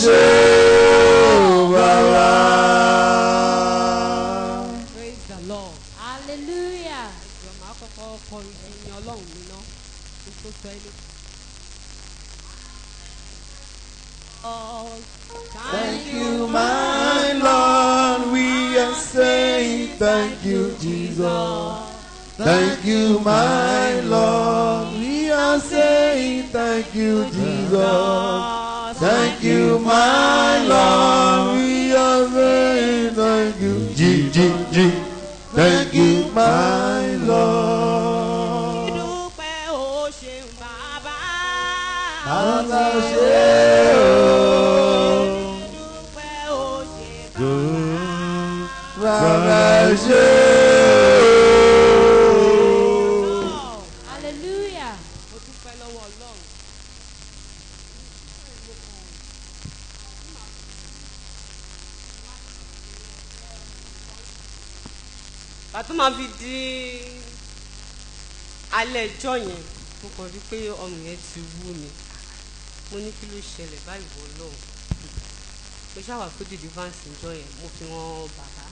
ṣé o bàbá. Praise the Lord. Hallelujah. Ìjọ máa kọ́kọ́ kọrin sí ní Ọlọ́run mi ná. Kí n tó sọ ẹni. Thank you, my Lord. We are saying thank you, Jesus. Thank you, my Lord. We are saying thank you, Jesus. Thank you, my Lord. We are saying thank you, G G G. Thank you, my Lord. Dúpẹ́ o ṣeun bàbá. Bàbá ṣe o. Dúpẹ́ o ṣe bàbá. Bàbá ṣe o. Hallelujah. Mo dúpẹ́ lọ́wọ́ Ọlọ́run. Bàtú máa fi di alẹ́ ẹjọ́ yẹn, mo kàn rí pé ọrùn yẹn ti wú mi. Mo ní kí ló ṣẹlẹ̀ báyìí wọ Ọlọ́run. Mo ṣàwà fún deliverance ńjọ́ yẹn, mo fi wọn bàbá.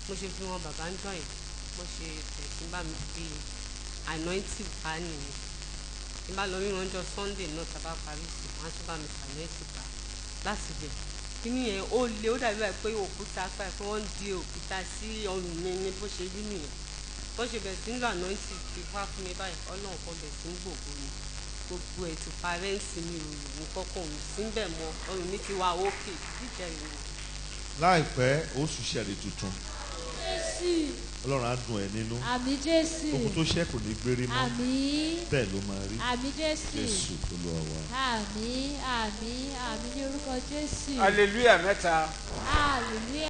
Mo ṣe fi wọn bàbá ńjọ́ yẹn, mo ṣe tẹ̀sí bá mi fi anointing bá nìyẹn. Tí n bá lọ rí wọn jọ Sunday náà tá a bá parí sí, wọn á tún bá mi ṣàlẹ́sì pa láti bẹ̀. Kíní yẹn ó le, ó dàbí báyìí pé òkúta pa ẹ̀ pé wọ́n ń di òkúta sí ọrùn mi ní bó ṣe rí nìyẹn. Bó ṣe bẹ̀rẹ̀ sí ń lo anointing fi wá fún mi báyìí, Ọlọ́run kan bẹ̀rẹ̀ sí ń gbògo ni. Gbogbo ẹ̀ ti parẹ́ ń sin mi ò rò kọ́kọ́ òun sí ń bẹ̀ mọ́, ọrùn mi ti wà ókè jíjẹ ìrò. Láìpẹ́ ó ṣiṣẹ́ rẹ̀ tuntun. Jésù. Ọlọ́run á dùn ẹ́ nínú. Àmín Jésù. Ogun tó ṣẹ́ kò ní gbérí mọ́. Àmín. Bẹ́ẹ̀ ló máa rí. Àmín Jésù. Jésù Olúwa wa. Àmín, àmín, àmín ní orúkọ Jésù. Hallelujah mẹ́ta. Hallelujah.